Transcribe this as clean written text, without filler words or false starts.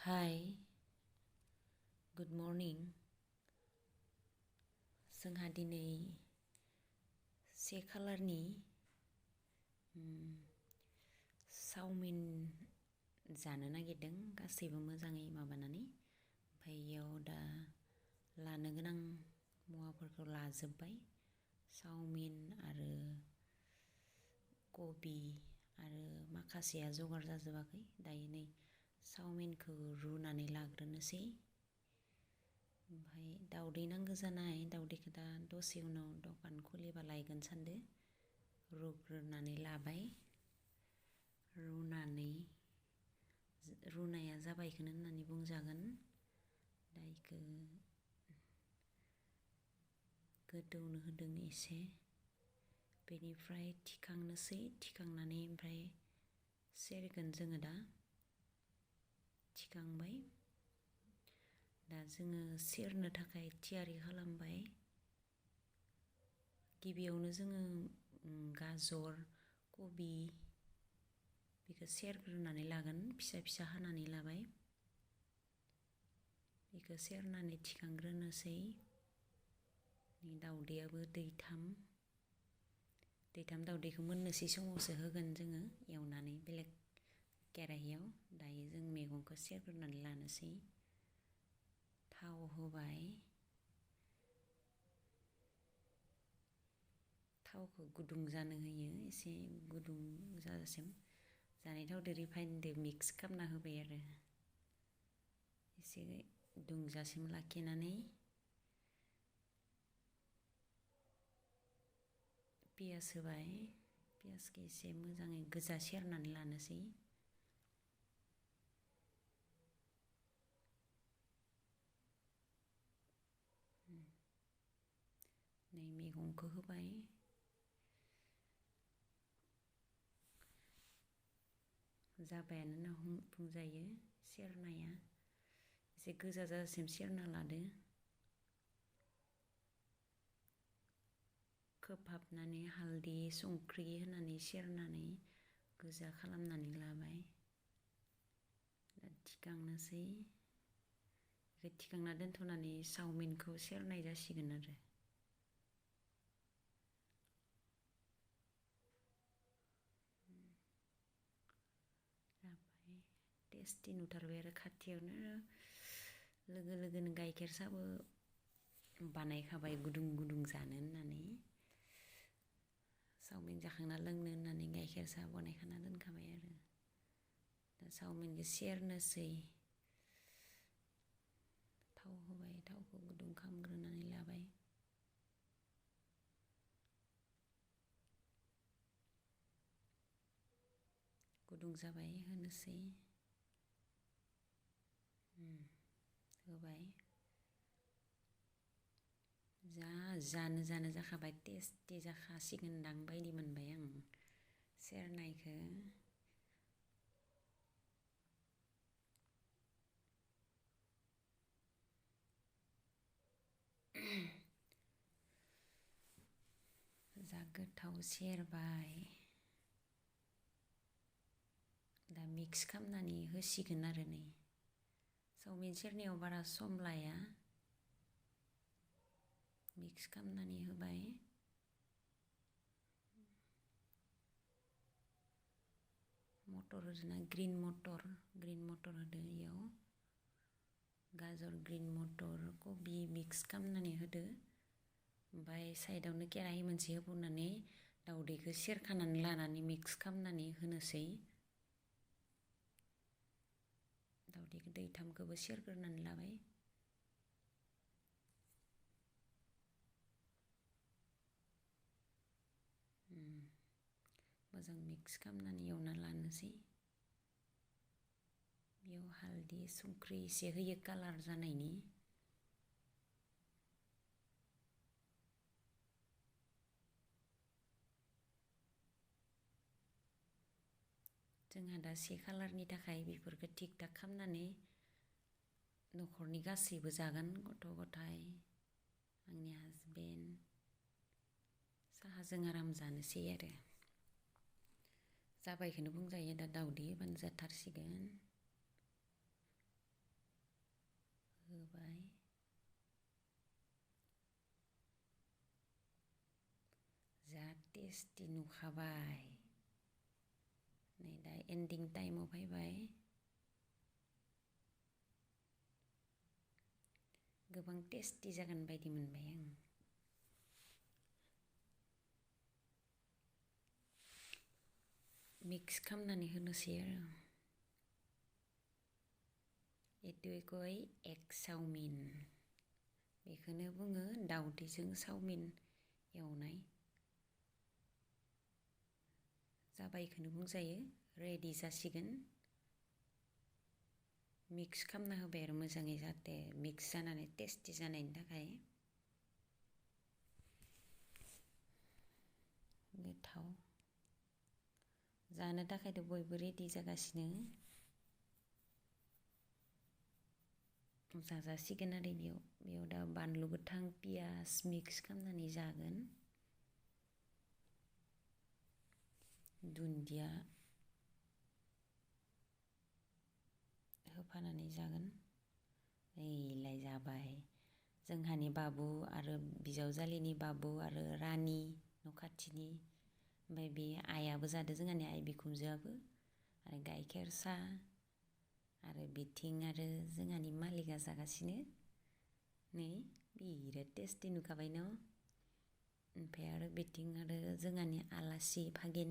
Hi good morning जोंहा दिनै 1 खालारनि चावमिन जानो नागिरदों गासैबो मोजाङै माबानानै ओमफ्राय इयाव दा लानो गोनां मुवाफोरखौ लाजोब्बाय चावमिन आरो कबि आरो माखासेया जगार जाजोबाखै दायो नै चावमिनखौ रुनानै लाग्रोनोसै ओमफ्राय दाउदै नांगौ जानाय दाउदैखौ दा दसे उनाव दखान खुलिबा लायगोन सानदो रुग्रोनानै लाबाय रुनाया जाबायखौनो होननानै बुंजागोन दा इखौ गोदौनो होदों एसे बेनिफ्राय थिखांनोसै थिखांनानै ओमफ्राय सेरगोन जोङो दा थिखांबाय दा जोङो सेरनो थाखाय थियारि खालामबाय गिबियावनो जोङो गाजर कबि बेखौ सेरग्रोनानै लागोन फिसा फिसा हानानै लाबाय बेखौ सेरनानै थिखांग्रोनोसै दाउदैयाबो दैथाम दाउदैखौ मोननोसै समावसो होगोन जोङो एवनानै बेलेग केराहियाव दायो जों मैगंखौ सेरग्रोनानै लानोसै थाव होबाय थावखौ गुदुं जानो होयो एसे गुदुं जाजासिम जानाय थावजों रिफाइनजों मिक्स खालामना होबाय आरो एसे दुंजासिम लाखिनानै पियास होबाय पियासखौ एसे मोजाङै गोजा सेरनानै लानोसै नै मैगंखौ होबाय जाबायानो होनना बुंजायो सेरनाया एसे गोजा जाजासिम सेरना लादो खोबहाबनानै हालदै संख्रि होनानै सेरनानै गोजा खालामनानै लाबाय दा थिखांनोसै बेखौ थिखांना दोनथ'नानै चावमिनखौ सेरनाय जासिगोन आरो जाबाय टेस्टि नुथारबाय आरो खाथियावनो लोगो लोगोनो गाइखेर साबो बानायखाबाय गुदुं गुदुं जानो होननानै चावमिन जाखांना लोंनो होननानै गाइखेर साहा बानायखाना दोनखाबाय आरो दा चावमिनखौ सेरनोसै थाव होबाय थावखौ गुदुं खालामग्रोनानै लाबाय गुदुं जाबाय होनोसै होबाय जानो जाखाबाय टेस्टि जाखासिगोनदां बायदि मोनबाय आं सेरनायखौ जा गोथाव सेरबाय दा मिक्स खालामनानै होसिगोन आरो नै चावमिन सेरनायाव बारा सम लाया मिक्स खालामनानै होबाय मटर होदोना ग्रिन मटर होदो इयाव गाजर ग्रिन मटर कबि मिक्स खालामनानै होदो ओमफ्राय साइडआवनो केराहि मोनसे होबावनानै दाउदैखौ सेरखानानै लानानै मिक्स खालामनानै होनोसै दाउदैखौ दैथामखौबो सेरग्रोनानै लाबाय मोजां मिक्स खालामनानै एवना लानोसै बेयाव हालदै संख्रि एसे होयो कालार जानायनि जोंहा दा 1 खालारनि थाखाय बेफोरखौ थिग थाक खालामनानै न'खरनि गासैबो जागोन गथ' गथाय आंनि हासबेन्ड साहाजों आराम जानोसै आरो जाबायखौनो बुंजायो दा दाउदै होबानो जाथारसिगोन होबाय। जा टेस्टि नुखाबाय। नै दा एन्डिं टाइमाव फैबाय। गोबां टेस्टि जागोन बायदि मोनबाय आं। मिक्स खालामनानै होनोसै आरो। एटुइकय एग चावमिन। बेखौनो बुङो दाउदैजों चावमिन एवनाय। जाबायखौनो बुंजायो रेडि जासिगोन। मिक्स खालामना होबाय आरो मोजाङै जाहाथे मिक्स जानानै टेस्टि जानायनि थाखाय। गोथाव जानो थाखायथ' बयबो रेडि जागासिनो। जाजासिगोन आरो बेयाव दा बानलु गोथां पियास मिक्स खालामनानै जागोन। दुन्दिया होफानानै जागोन। ओइलाय जाबाय जोंहानि बाबु आरो बिजावजालिनि बाबु आरो रानि न' खाथिनि। ओमफ्राय बे आइयाबो जादों जोंहानि आइ बिखुनजोआबो आरो गाइखेर साहा आरो बिथिं आरो जोंहानि मालिकआ जागासिनो। नै बिराद टेस्टि नुखाबाय न'। ओमफ्राय आरो बिथिं आरो जोंहानि आलासि भागिन